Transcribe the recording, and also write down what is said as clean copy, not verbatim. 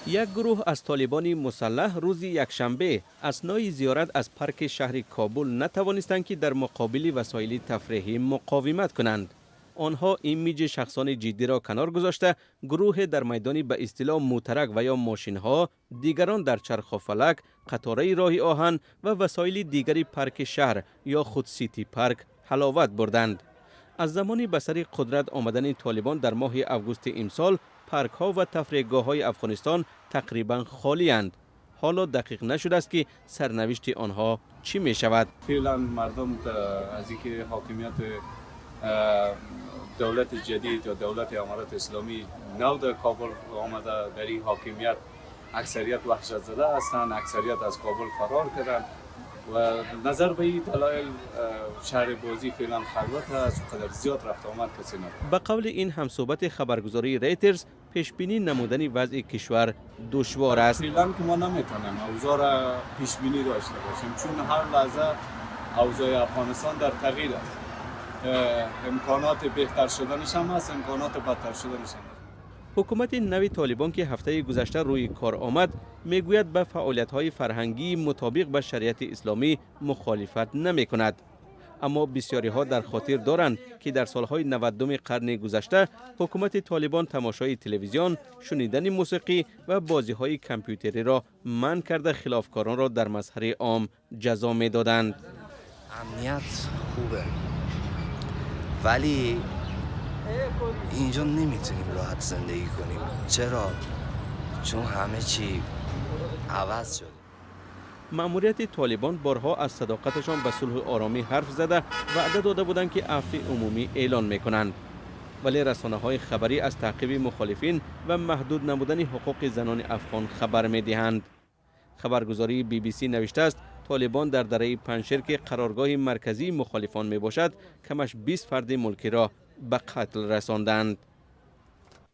Як гурӯҳ аз толибони мусаллаҳ рӯзи якшанбе аснои зиёрат аз парки шаҳри Кобул натавонистанд, ки дар муқобили васоили тафреҳӣ муқовимат кунанд. Онҳо имиҷи шахсони ҷиддиро канор гузошта, гурӯҳе дар майдони ба истилоҳ мӯтарак ва ё мошинҳо, дигарон дар чархофалак, қатораи роҳи оҳан ва васоили дигари парки шаҳр ё худ Сити Парк ҳаловат бурданд. Аз замони ба сари қудрат омадани толибон дар моҳи августи имсол, паркҳо ва тафреҳгоҳҳои Афғонистон тақрибан холианд. Ҳоло дақиқ нашудааст, ки сарнавишти онҳо чӣ мешавад. Феълан мардум аз инки ҳокимият давлати ҷадид ё давлати Аморати Исломӣ нав дар Кобул омада, дар ин ҳокимият аксарият ваҳшатзада ҳастанд, аксарият аз Кобул фарор карданд ва назар ба ин далоил шаҳри бозӣ феълан халват аст, қадар зиёд рафт омад касе надорад. Ба қавли ин ҳамсӯҳбати хабаргузории Рейтерс, пешбинӣ намудани вазъи кишвар душвор аст. Феълан ки мо наметавонем авзоъро пешбинӣ дошта бошем, чун ҳар лаҳза авзои Афғонистон дар тағйир аст. Имконот беҳтар шуданаш ҳам ҳаст, имконот бадтар шуданаш ҳам ҳаст. Ҳукумати нави Толибон, ки ҳафтаи гузашта рӯи кор омад, мегӯяд, ба фаъолиятҳои фарҳангии мутобиқ ба шариати исломӣ мухолифат намекунад. Аммо бисёриҳо дар хотир доранд, ки дар солҳои 90-уми қарни гузашта ҳукумати Толибон тамошои телевизион, шунидани мусиқӣ ва бозиҳои компютериро манъ карда, хилофкоронро дар мазҳари ом ҷазо медоданд. Амният хубе, вале инҷо наметунем роҳат зиндагӣ кунем. Чаро? Чун ҳама чӣ иваз шуд. Маъмурияти Толибон борҳо аз садоқаташон ба сулҳу оромӣ ҳарф зада, ваъда дода буданд, ки афви умумӣ эълон мекунанд. Вале расонаҳои хабарӣ аз таъқиби мухолифин ва маҳдуд намудани ҳуқуқи занони афғон хабар медиҳанд. Хабаргузории Би-би-си навиштааст, Толибон дар дараи Панҷшер, ки қароргоҳи марказии мухолифон мебошад, камаш 20 фарди мулкиро ба қатл расонданд.